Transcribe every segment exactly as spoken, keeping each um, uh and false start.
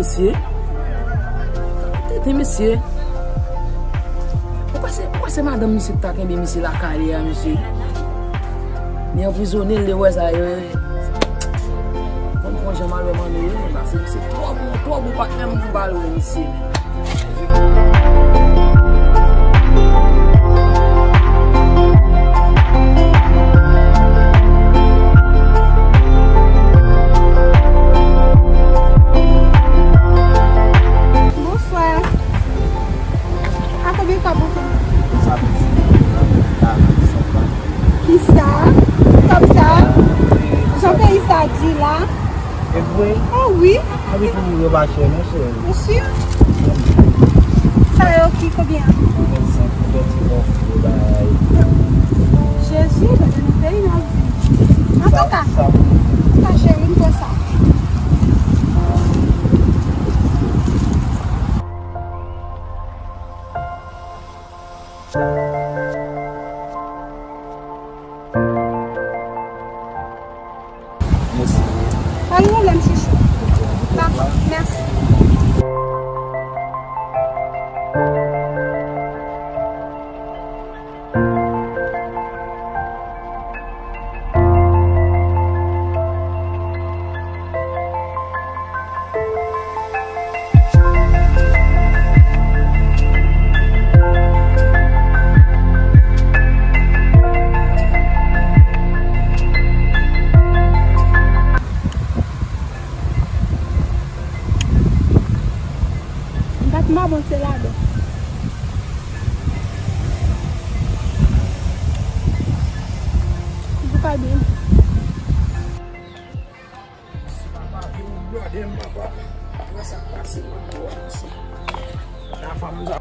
Mesye. Tete mesye. Ou panse, ou panse madanm misye ta kenbe misye lakay li a, mesye? Li anprizone l, li wè sa yo. Konn pran jan malwè mande yo, pase misye twò bon, twò bon, pa t menm pou ba l wè misye. Bonswa. A konbyen kòb ou fè? Sa piti. Kisa? Kòb sa? Jan peyi sa di la? E vre? Oh wi. Anpi pou yo pa chè, non, cheri. Ou si? Sa yo ki konbyen? Ou gen senk, ou gen ti konfli, bagay. Jezi, gade nan peyi n ap viv. Antouka, sa, sa pou nou. Antouka, cheri, m konsa. Mèsi. Pa gen pwoblèm, chouchou. Dakò, mèsi. M pa t mabon se ladan. Ou pa byen. Papa, vin blòdè m, papa. Wè sa k pase, papa, wè sa. La fanm sa.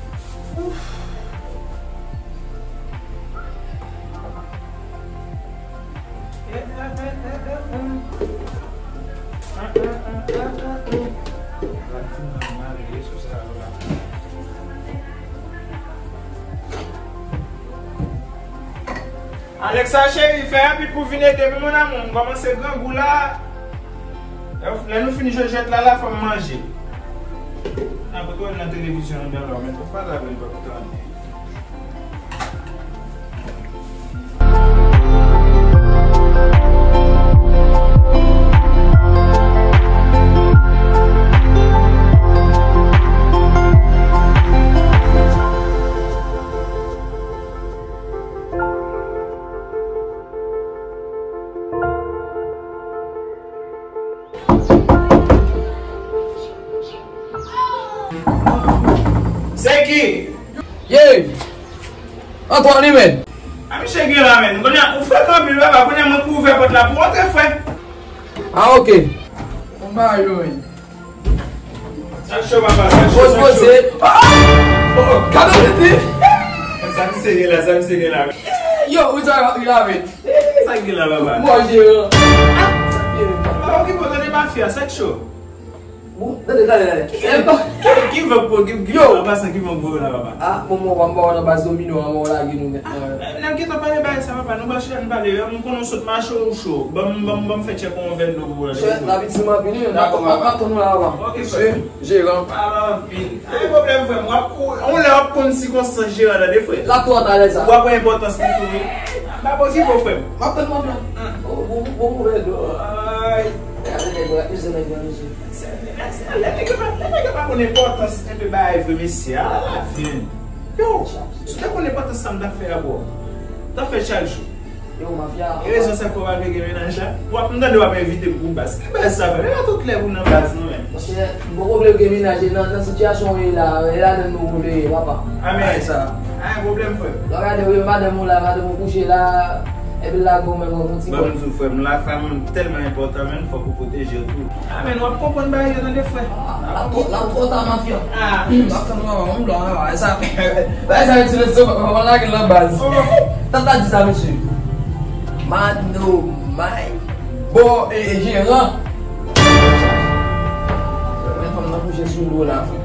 Alexa cheri, fè rapid pou vin ede m, mon amour. M kòmanse grangou la. Lè, lè nou fin jwe jwèt la, la fò m manje. Nan kote w nan televizyon an, dan lò, men fò pa la, men fò tande. Se ki? Ye! Antwani, men! A, misye gen la, men. Kounye a, ou frekan anpil, papa. Kounye a, mwen pou ouvè pòt la pou w antre, frè. A, oke. Bon bagay yo, men. Sa cho, papa, sa cho, sa cho. Poze, poze. Ah! Oh, oh. Gade tete. Sa misye gen la, sa misye gen la. Yo, ou sa ri la, men. Sa gen la, papa. Bon, jeran. Ah, sa gen. Papa, okipe w, tande mafya, sa cho. Bon, tande, tande, tande. Ki, ki, ki van pou, ki, ki, yo, an pasan, ki van pou la, papa? Ah, bon, mwen, mwen, mwen, nan baz domino, mwen, lage nou nèt, mwen. N ap gentan pale bagay sa, papa. Nou pa chita, nou pale. M konnen w sot mache, ou cho. Ban m, ban m, ban m fè tchèk yon vè dlo pou w la. Chè, n ap itil m anpil, wi. Dakò, papa. M ap tann ou la, papa. Ok, frè. Jeran. Pale anpil. Pa gen pwoblèm, frè m. W ap kou-, yon lè w ap konn sikonstans jeran, tande, frè. L ap twò ta lè sa. W ap wè enpòtans li tou, wi. M ap okipe w, frè m. M ap tann ou, frè m. Bon, bon, bon, bon, bon. Ay. Gade nèg yo, ap mize nèg yo, mesye. Lè nèg yo pa, lè nèg yo pa konn enpòtans enpe bagay vre, mesye, ala lavi. Yo, si w te konn enpòtans sa m t ap fè a, bro, m t ap fè chak jou. Yo, mafya. E rezon sa k fè w pa vle gen mennaj la? W ap, m tande w ap envite m pou baz. Ki baz sa, frè? E pa tout lè pou nan baz, non, men. Monchè, m poko vle w gen mennaj, e nan, nan sitiyasyon w ye la, e ladann nou vle, papa. A, men, sa. A, gen pwoblèm, frè. Lè w gade, wi, madanm ou la, madanm ou kouche la, epi l lage w menm, w ap yon ti kòb. Ban m di w, frè m, lafanmi w tèlman enpòtan, men, fòk ou pwoteje l tou. A, men, w ap konprann bagay yo, tande, frè. Ah, l ap twò, l ap twò ta, mafya. Ah. L ap tann mwen, mwen, mwen, mwen, sa, bagay sa yo ti rezo, mwen, mwen lage l nan baz. Oh. Tata di sa, mesye. Man, no, my boy, e, e, jeran. Mwen, fanm nan kouche sou do la, frè.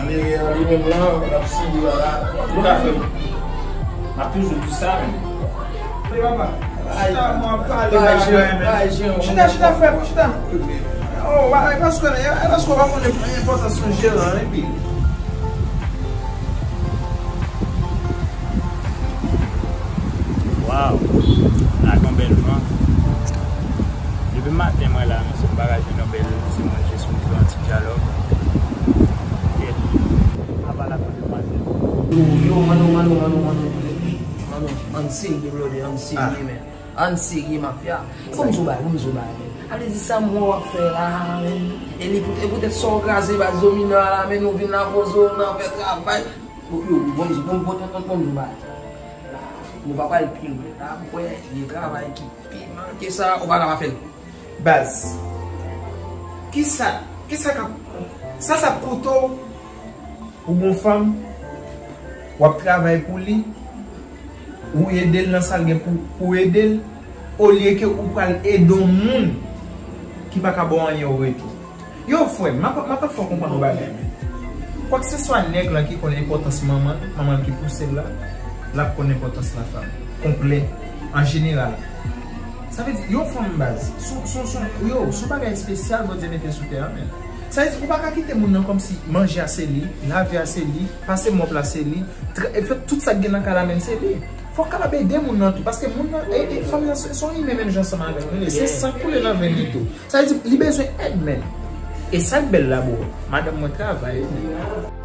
Ale, ale, menm la, l ap sibi la, la. Bon, la, frè m. M ap toujou di sa, men. Wi, papa. Chita, mwen ap pale bagay, men. Chita, chita, frè m, chita. Oh, e paske, e paske w pa konnen enpòtans yon jeran, epi. Waw, la gen yon bèl van. Depi maten mwen la, men se pa ka jwenn yon bèl ti manje sou yon ti dyalòg. Kèt. Apa la kote maten. Yo, yo, Manno, Manno, Manno, Manno. Manno, ann serye, blòdè, ann serye, men. Ann serye, mafya. Fò m di w bagay, fò m di w bagay, men. Ale di sa m wè w ap fè la, men. E li poutèt, e poutèt sa w kraze baz dominan la, men nou vin la poze w nan fè travay. Yo, yo, bon, bon, bon, bon, bon, bon, bon, bagay. Nou pa pral pi lwen. La, m kwè, gen travay ki pi mal ke sa, ou pa ka pa fè l. Baz, kisa, kisa k ap, sa, sa ap koute w pou gon fanm, w ap travay pou li, ou ede l nan sa l gen pou, pou ede l, olye ke ou pral ede yon moun ki pa ka ba w anyen an retou. Yo, frè m, m ap, m ap fè w konprann yon bagay, men. Kwakseswa nèg lan ki konn enpòtans manman l, manman l ki pouse l la, l ap konn enpòtans lafanm. Konplè, an jeneral. Sa vle di, yon fanm baz, sou, sou, sou, yo, sou bagay espesyal Bondye mete sou tè a, men. Sa vle di, ou pa ka kite moun nan kòmsi manje a se li, lave a se li, pase mòp la se li, tra-, e fè tout sa k gen nan kay la menm se li. Fò w kapab ede moun nan tou, paske moun nan, e, e, fanm nan se, se yon imen menm jan ansanm avè nou, li se san k koule nan venn li tou. Sa vle di, li bezwen èd, men. E sa k bèl la, bro, madanm mwen travay, wi. Wi, mwen menm.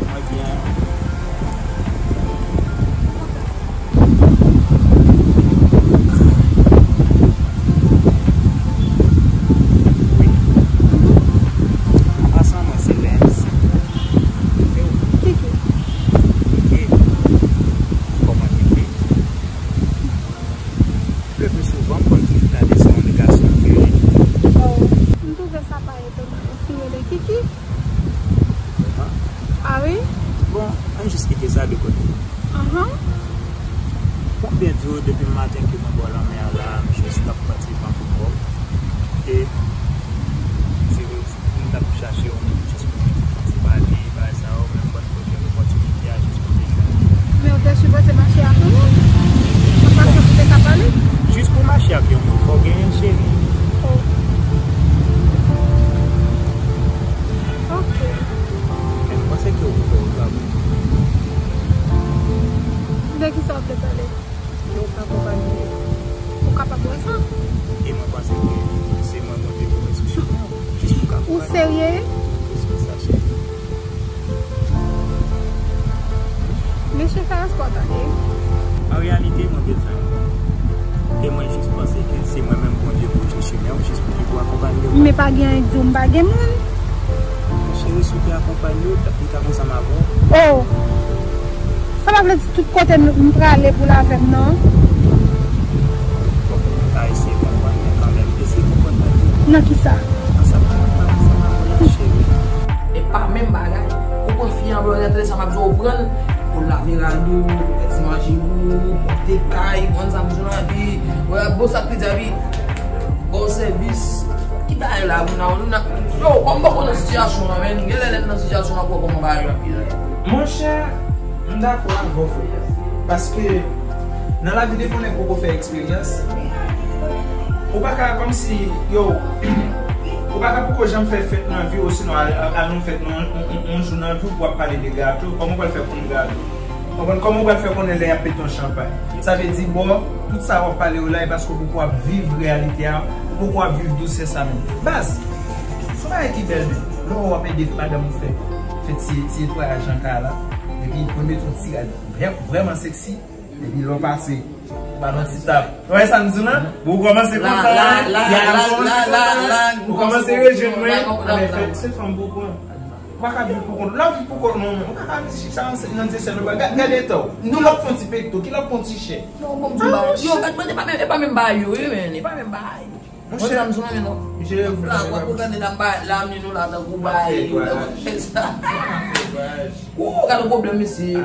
Mwen byen. Wi. Ansanm mwen se Lens. E ou? Kiki. Kiki. Kòman Kiki? Le pli souvan, m konn toujou tande se yon gason ke li. Oh, m twouve sa pa etonan, yon fi rele Kiki. Vrèman? Ah wi? Bon, ann jis kite sa de kote. Ahan. Bon, m byen di w, depi maten ke mwen bò lanmè a la, m jis t ap pran ti van pou mwen. E, se vre, m t ap chache yon moun jis pou nou fè ti pale, bagay sa yo, men m pa t pran opòtinite a jis pou te jwenn. Men ou te sipoze mache ak yon moun. Ou panse pou te ka pale? Jis pou mache ak yon moun, fò w genyen cheri. Oh. Ok. Men m panse ke ou fè w travay. De ki sa w te pale? Yo ka akonpanye. Ou kapab wè sa? E mwen panse ke se mwen Bondye voye sou chemen w, jis pou ka akonpanye. Ou serye? Jis pou sa, cheri. Mesye, sa espwa tande. An reyalite, mwen bezwen w. E mwen jis panse ke se mwen menm Bondye voye sou chemen w, jis pou ki pou akonpanye w. Men pa gen anyen k di w m pa gen moun. Cheri, si w te akonpanye w, li t ap ansanm avè w. Oh! Sa pa vle di tout kote m, m prale pou l avè m, non. Fòk mwen ta eseye konprann, men kanmenm, eseye konprann mwen tou. Nan kisa? Nan sa m ap ansanm avè w la, cheri. E pa menm bagay. Ou pran fi an, bro, rete sa m ap di w, ou pran l, ou lave rad ou, ou fè ti manje pou ou, ou pote kay, ou konn sa m di w la, epi, wè, bon, sa k pi di, epi, bon sèvis. Ki bagay la, moun nan, moun nan, yo, kòm m poko nan sitiyasyon an, men, genlè lè m nan sitiyasyon an, pou kòman bagay yo ap ye la. Monchè, m dakò avè w, frè. Paske nan lavi, depi yon nèg poko fè eksperyans, ou pa ka kòmsi, yo, ou pa ka poko janm fè fèt nan vi w, osinon al, al, al nan fèt nan yon, yon, yon, yon jou nan vi w pou w ap pale de gato. Kòman w pral fè konn gato? Konprann? Kòman w pral fè konnen lè y ap pete yon chanpay? Sa vle di, bò, tout sa w ap pale yo la, e paske w poko ap viv reyalite a, ou poko ap viv dousè sa menm. Baz, se yon bagay ki bèl, men. Lè w ap ede madanm ou fè, fè ti, ti netwayaj nan kay la, epi pou l mete yon ti rad vrè-, vrèman seksi, epi lè w pase, ou ba l yon ti tap. Ou wè sa m di w la? Bon, ou kòmanse kontan, la, la, la, la, la, la, ou kòmanse rejwenn mwen. Anben, fè, se fanm pou pran. Ou pa ka viv pou kont, lè w ap viv pou kont nou, ou pa ka viv sa nan, nan de sèl bra. Gade, gade eta w. Nou lè w ap fè yon ti pekto, ki lè w ap fè yon ti chè. Non, bon, m di w bagay. Yo, gad mwen, e pa menm, e pa menm bagay yo, wi, men, e pa menm bagay. Mwen sa m sou men non. Misye la, w ap gade la, m ba la, m nou la, tankou bay. Ou gade pwoblèm, mesye.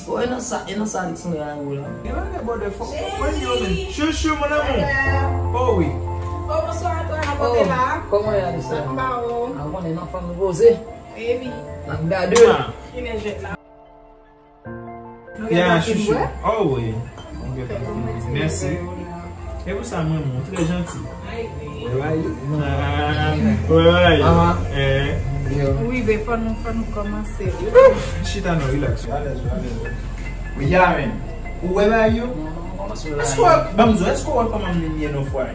Oh, e nan sa, e nan sa Alexandra la, ou la. Gen bagay bòdè fòk mwen yo, men. Chouchou, mon amour. Oh, wi. Oh, bonswa, atò, la pote la. Kòman y ale, sè? Sa m ba ou. A, ou konnen nan fanm nou poze. Epi. N ap gade. Ki nèjèt la. Ya, chouchou. Oh, wi. Mèsi. E pou sa, mwen, mwen, trè janti. Wè, wè. Mama. Eh. Ou rive, fò nou, fò nou kòmanse. Chita non, relax. Alèz, alèz. Wi, ya, men. Ou wè bagay yo? Èske w, ban m di w, èske w wè kòman m ye nan fwa?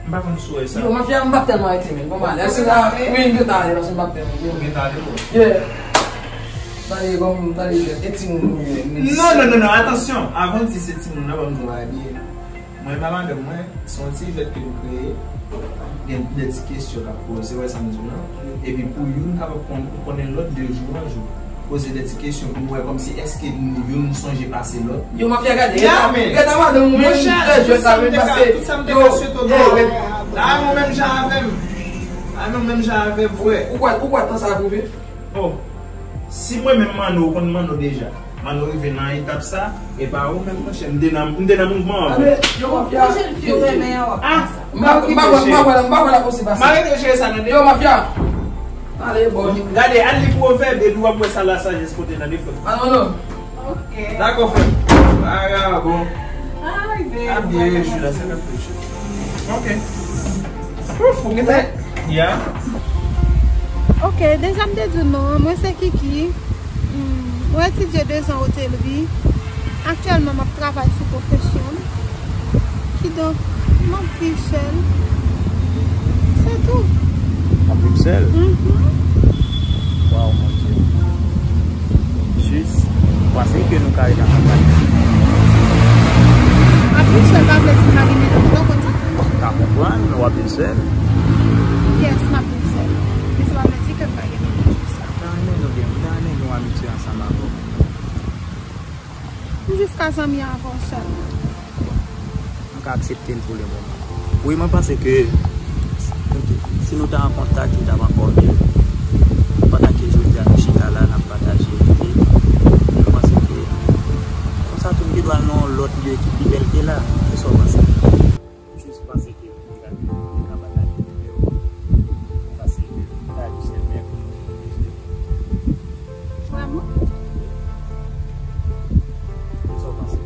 M pa konn si w wè sa. Yo, mafya, m p ap tèlman rete, men. Bon, m ale. Èske la, wi, m gentan ale, paske m p ap tèlman. Ou gentan ale, bro? Yeah. Tande, kòm, tande, e timoun ou ye, men. Non, non, non, non, atansyon. Avan w di se timoun nan, ban m di w bagay byen. Mwen, pa madanm mwen, se yon ti jwèt ke nou kreye. Gen de ti kesyon k ap poze, wè sa m di w lan. Epi pou youn kapab konn, konnen lòt de jou an jou. Poze de ti kesyon pou nou wè kòmsi èske nou youn sonje pase lòt. Yo, mafya, gade, gade, gade madanm mwen, monchè, tout sa m te ka, tout sa m te ka swete w, la, nou menm jan avè m. La, nou menm jan avè m, frè. Ou kwè, ou kwè tan sa a pwouve? Oh, si mwen menm Manno, ou konn Manno deja. Manno rive nan etap sa, e pa ou menm, monchè, m te nan, m te nan mouvman an. Yo, mafya. Jan fi w renmen an, w ap fè sa. M pa, m pa kwè, m pa kwè, m pa kwè l ap posib pase. M arete jere sa nan de. Yo, mafya. Ale, bon. Gade, al li pwovèb, epi w ap wè sa lasajès pote nan de, frè. Ah, non, non. Ok. Dakò, frè. Vagabon. Ay, bebe. Ap byen rejwi la, sa k ap fè jwi. Ok. Ouf, ou gentan. Ya. Ok, deja m te di w non, mwen se Kiki. Hmm, mwen etidye dezan otelri. Aktyèlman, m ap travay sou pwofesyon m. Kidonk, m ap viv sèl. Se tou. W ap viv sèl? Mhm. Waw, mon Dye. Jis, ou panse ke nou ka ret ansanm pa gen. M ap viv sèl pa vle di m pa gen medam bò kote. M ka konprann, w ap viv sèl? Yes, m ap viv sèl. Men sa pa vle di ke m pa gen medam. M ta renmen nou gen, m ta renmen gen yon amitye ansanm avè w. M jis ka zanmi avè w sèlman. Bon, m ka aksepte l pou le moman. Wi, mwen panse ke si nou te an kontak, li t ap ankò mye. Pandan ke jodi a nou chita la, n ap pataje ide, mwen panse ke konsa tou m te dwe al nan yon lòt lye ki pi bèl ke la. Kisa w panse? M jis panse ke nou ta dwe, nou ta pataje ide yo. Paske nou ta jis renmen pou nou viv. Vrèman? Kisa w panse?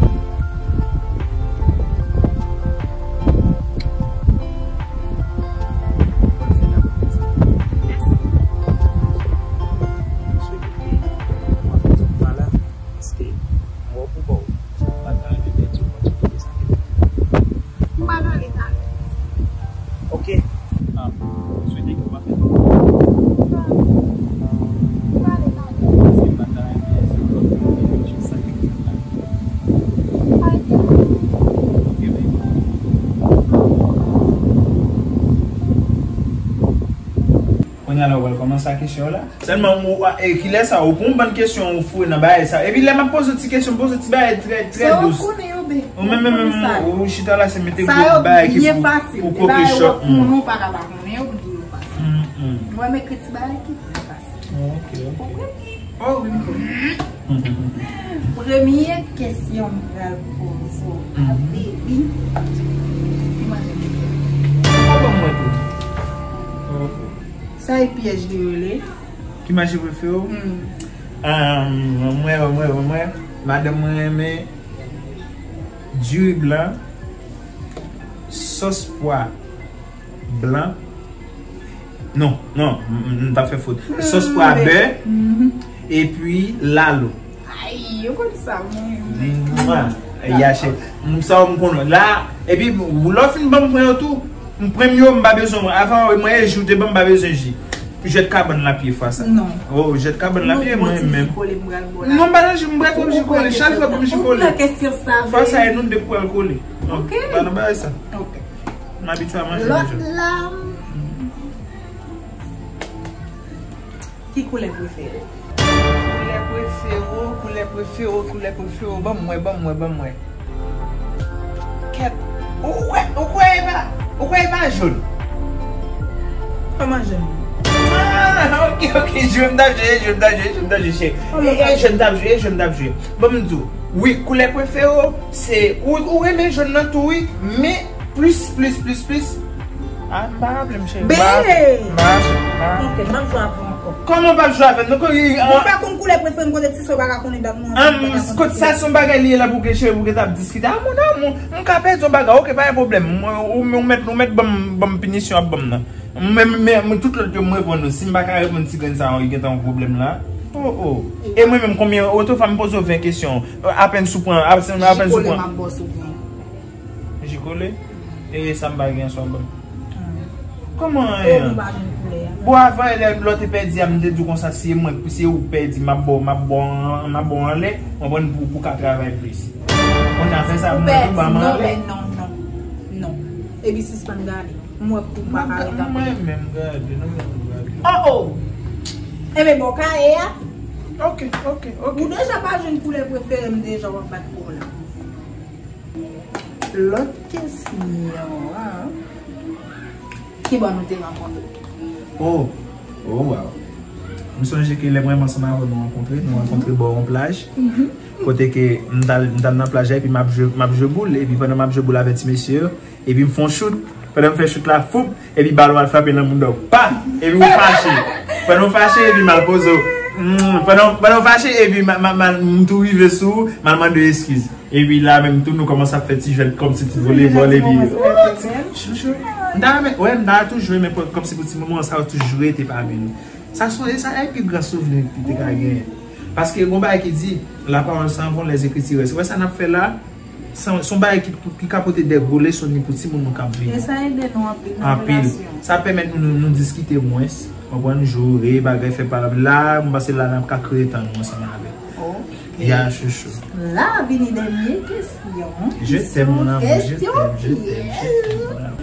Ok. Paske m wè w pou bò w. M pa ta renmen pèdi opòtinite sa ke m gen. M pral ale talè. Ok. Ah, m swete ke w pa fè twòp tan. M pral ale talè. Paske m pa ta renmen fè twòp tan nan jis sa ke m gen la. M pral gen. Ok, baby. Kounye a la, w pral kòmanse ak kesyon yo la. Sèlman, ou, e, kilè sa, ou pran yon bann kesyon, ou foure nan bagay sa. Epi lè m ap poze w ti kesyon, m poze w ti bagay trè, trè dous. Ou menm, menm, menm, ou chita la, se mete gwo bagay ki pou, pou koke chòt. Sa yo byen fasil. E bagay ou konnen, ou pa ka pa konnen yo, pou di yo fasil. Mm, mm. Mwen, m ekri ti bagay ki trè fasil. Oh, ok, ok. Ou konprann? Oh, wi, m konprann. Premye kesyon m pral poze w a, baby. Ki manje prefere w? Ou ban mwen tou. Sa e pyèj li rele. Ki manje prefere w? Hmm. Ah, mwen, mwen, mwen, mwen. Madanm mwen renmen diri blan, sòs pwa blan. Non, non, m, m, m t ap fè fot. Sòs pwa bè, epi lalo. Ay, ou konn sa, mwen. Mwa, yache. M sa m konnen. La, epi, lè w fin ban m pran yo tou, m pran m yo, m pa bezwen. Avan, mwen, e ji w te ban m, m pa bezwen ji. Jwèt kabann lapye fwa sa. Non. Oh, jwèt kabann lapye, mwen menm. Non, m pa nan ji, m pral pran m ji kole. Chak jou m pran m ji kole. Fwa sa, e nou de pou al kole. Ok. Pa nan bagay sa. Ok. M abitye a manje deja. Lòt la. Ki koulè prefere w? Koulè prefere w, koulè prefere w, koulè prefere w. Ban m wè, ban m wè, ban m wè. Kèt. Ou kwè, ou kwè e pa, ou kwè e pa jòn? Kòman jòn? Ah, ok, ok, jòn m t ap jwe, jòn m t ap jwe, jòm t ap jwe, cheri. E, e, jòn m t ap jwe, e, jòn m t ap jwe. Ban m di w, wi, koulè prefere w, se, ou, ou renmen jòn nan tou, wi, men plis, plis, plis, plis. Ah, m pa raple m, cheri. M pa raple m. M pa raple m. M pa raple m. Ok, m ap jwe avè w ankò. Kòman w p ap jwe avè m? Donk, ou pa konn koulè prefere m, kote ti sa w pa ka konnen dat mwen. Ah, kote sa se yon bagay li ye la pou ke cheri, pou ke t ap diskite. Ah, mon amour, m ka pèdi yon bagay, ok, pa gen pwoblèm. Mwen, ou, ou mèt, ou mèt ban m, ban m pinisyon ap ban m nan. Men, men, men tout lòt yo, m reponn nou. Si m pa ka reponn ti grenn sa yo, gentan yon pwoblèm la. Oh, oh. E mwen menm, konbyen, otofa m poze w ven kesyon. Apèn si w pran, apèn, apèn si w pran. Jikole m ap ba w sou pran. Jikole? E sa m pa gen sou ban. Kòman anyen an? Bon, avan, lè lòt te pèdi a, m te di w konsa, si e mwen, si e ou k pèdi, m ap ba w, m ap ba w, m ap ba w anlè, w konprann, pou, pou w ka travay plis. Kounye a fè sa, mwen tou ba m anlè. Non, non, non, non. Epi sispann gade. M wè kou pa ka ret anpil. Mwen menm gade, non, mwen menm gade. Oh, oh! Enben, bon, kaye a. Ok, ok, ok. Ou deja pa jwenn koulè prefere m deja, w ap bat kou la. Lòt kesyon an. Kibò nou te rankontre? Oh, oh, wow. M sonje ke lè mwen ansanm avè w nou rankontre, nou rankontre bò yon plaj. Kote ke m t al, m t al nan plaj la, epi m ap jwe, m ap jwe boul, epi pandan m ap jwe boul avè ti mesye yo, epi m fè yon chout. Pandan m fè chout la, foup, epi balon al frape nan mouda w. Pa! Epi ou fache. Pandan w fache, epi m al poze w. Mm, pandan, pandan w fache, epi ma, ma, ma, m tou rive sou ou, m al mande w eskiz. Epi la menm tou, nou kòmanse ap fè ti jwèt kòmsi ti volebòl, epi chouchou. M ta renmen, wè, m ta toujou renmen kòmsi pou ti moman sa yo toujou rete pami nou. Sa se, sa e pi gran souvni ki te ka genyen. Paske gon bagay ki di, la parole s'en va, les écritures restent. Wè sa n ap fè la, se, se yon bagay ki, ki ka pote de gwo leson ni pou timoun nou k ap vini. E sa ede nou anpil nan relasyon. Sa pèmèt nou, nou, nou diskite mwens, konprann, joure, bagay, fè palab. La, m panse la, n ap ka kreye tan nou ansanm avè l. Ok. Ya, chouchou. La vini dènye kesyon. Je t'aime, mon amour, je t'aime, je t'aime, je t'aime, je t'aime, mon amour.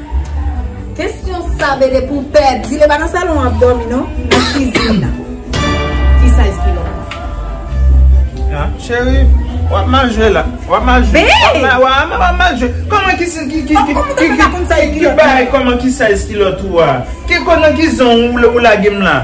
Kesyon sa, bebe, pou pèdi, li pa nan salon w ap dòmi, non? Nan kizin nan. Ki size kilòt? Ah, cheri, w ap mal jwe la. W ap mal jwe. Babe! W ap mal, w ap mal, w ap mal jwe. Kòman ki, ki, ki, ki, ki, ki, ki, ki bagay, kòman ki size kilòt ou a? Ki kote nan kizon ou, ou lage m la?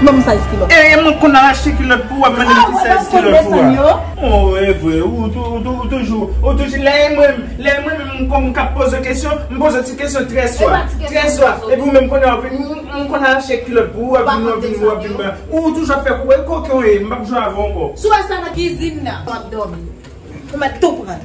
Ban m size kilòt. E, e mwen konn al achte kilòt pou ou, w ap mande m ki size kilòt ou a. Oh, e vre, ou, ou, ou, ou toujou, ou toujou, lè e mwen, lè e mwen menm m konn k ap poze w kesyon, m poze w ti kesyon trè swa, trè swa. Epi ou menm konnen w ap vin, m, m konn al achte kilòt pou ou, w ap vin, w ap vin, w ap vin, ou toujou ap fè kou, e koken w ye, m p ap jwe avè w ankò. Si w wè sa nan kizin nan, w ap dòmi. Ou mèt tou pran.